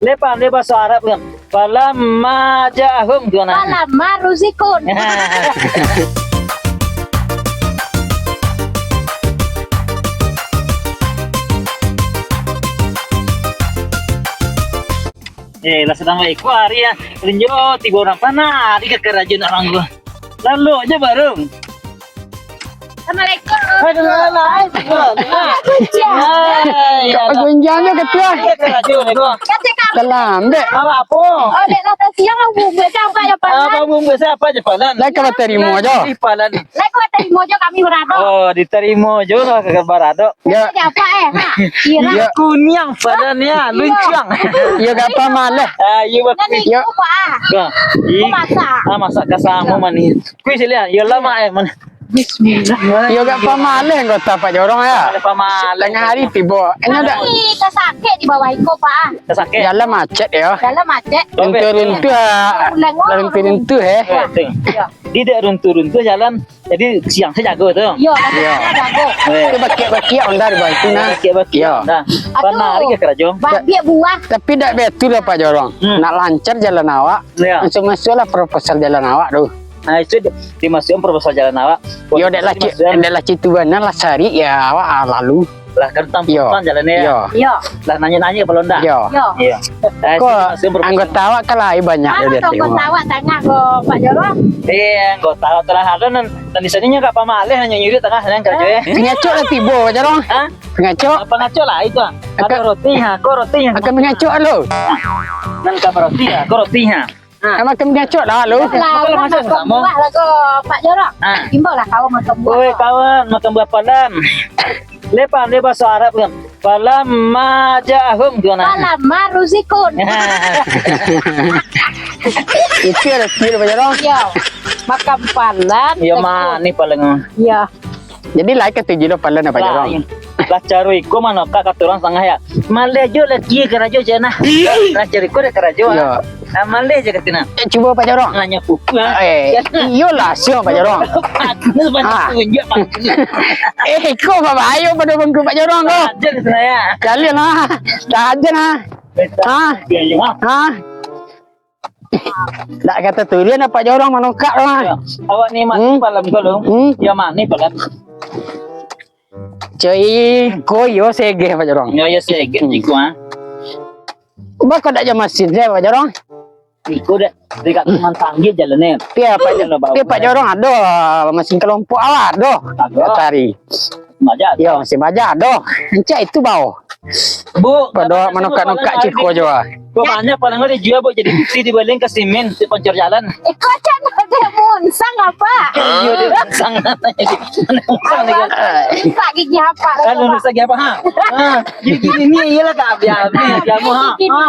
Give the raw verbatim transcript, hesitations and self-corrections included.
Lai pandai bahaso Arab kan? Falamma ja'ahum, gimana? Falamma ruziqun. Eh, lah sadang baik hari ya. Linjo tibo urang panari ka karajo nak manggu. Lalu aja baru. Assalamualaikum. Waalaikumsalam. Hai, Gunjang. Hai, ya. Gunjang je ketua. Iya, karajo ni, Bang. Kata kami. Terlambat. Apa, apa? Oh, dek lah, siang aku buat apa ya, Pak? Apa bumbu siapa je, Palan? Lai kalau terima je. Di Palan. Lai kalau terima je kami berado. Oh, diterima je lah ke berado. Ya. Siapa eh? Ha? Kira. Ya. Kuniang Palan ya, luncang. Ya, gak apa malah. Ah, iya, Bang. Kan itu, Pak. Bang. Aku masak. Ah, masak ke sama manis. Kuis lihat, ya lama eh, mana? Bismillah. Yo gak pamaleh anggota Pak Jorong ya. Pamaleh. Tangah hari tibo. Enyo dak. Kami tasakik di bawah iko, Pak. Tasakik. Jalan macet yo. Jalan macet. Runtuh-runtuh, ah. Ulang, oh, runtuh-runtuh eh. Betul. Yo. Di dek runtuh-runtuh jalan. Jadi siang saja jago tu. Yo, jago. Eh. Ke bakiak-bakiak onda di bawah itu nah. Bakiak-bakiak yo. Onda. Aduh. Pernah hari ke karajo? Babiak buah. Tapi dak betul lah Pak Jorong. Hmm. Nak lancar jalan awak. Yo. Masuk-masuklah proposal jalan awak tu. Nah, itu di, dimasukin proposal jalan awak. Yo, dek lah cik, dek lah cik tu bana lah sari ya awak ah, lalu. Lah kan tamputan jalan ya. Yo. Yo. Lah nanya-nanya kalau ndak. Yo. Yo. Iya. Eh, kok anggota awak kan lain banyak. Mana tu anggota awak tangah ko Pak Jorong? Iya, anggota awak telah ada nan dan di sini nyo gak pamaleh nanya nyuri tangah nan kerja ya. Pengacok lah tibo Pak Jorong. Hah? Pengacok. Pengacok lah itu. Ada roti ha, ko roti ha. Akan pengacok lo. Nan ka roti ha, ko roti ha. Ha. Makan pengacok lah lu. Lah, makan lah, makan sama. Buah lah ko, Pak Jorong. Ha. Imbau lah kawan makan buah. Oi, kawan, makan buah palan. Lepas dia bahasa Arab kan. Falamma ja'ahum gimana? Falamma ruziqun. Itu ada skill Pak Jorong. Iya. Makan palan. Iya, manih palan. Iya. Jadi lai katuju lo palan apa Jorong? Lah caro iko mano kak kata urang sangah ya. Maleh jo laki karajo je nah. Lah caro iko dek karajo. Yo. Ah, maleh je katina. Eh, cubo Pak Jorong. Nanya pupu ah. Eh, iyolah sio Pak Jorong. Bagus banyak tunjuk bagus. Eh, iko babayo pada bangku Pak Jorong ko. Aja di sana ya. Kalian lah. Dah aja nah. Ah. Ah. Dak kato turuik apak jorong manokak tu mah. Yo, awak ni mani palam ko lu. Hmm? Yo mani palam. Cai ko yo segeh apak jorong. Yo yo segeh iko ah. Ba ko dak jo masin se apak jorong. Iko dak dek kak mantanggi jalan ni. Pi apak jorong ado masin kelompok awak ado. Ado. Cari. Baja. Yo, masih baja ado. Encak itu bao. Bu, pado manukak-nukak ciko jo ah. Bu, banyak palang dijua bu jadi piti dibalian ka simin si pancur jalan. Iko cak nak dia munsang apa? Iyo dia munsang. Munsang dia. Rusak gigi apa? Kalau rusak gigi apa ha? Ha, gigi ini iyalah tak habis-habis jamu ha. Ha.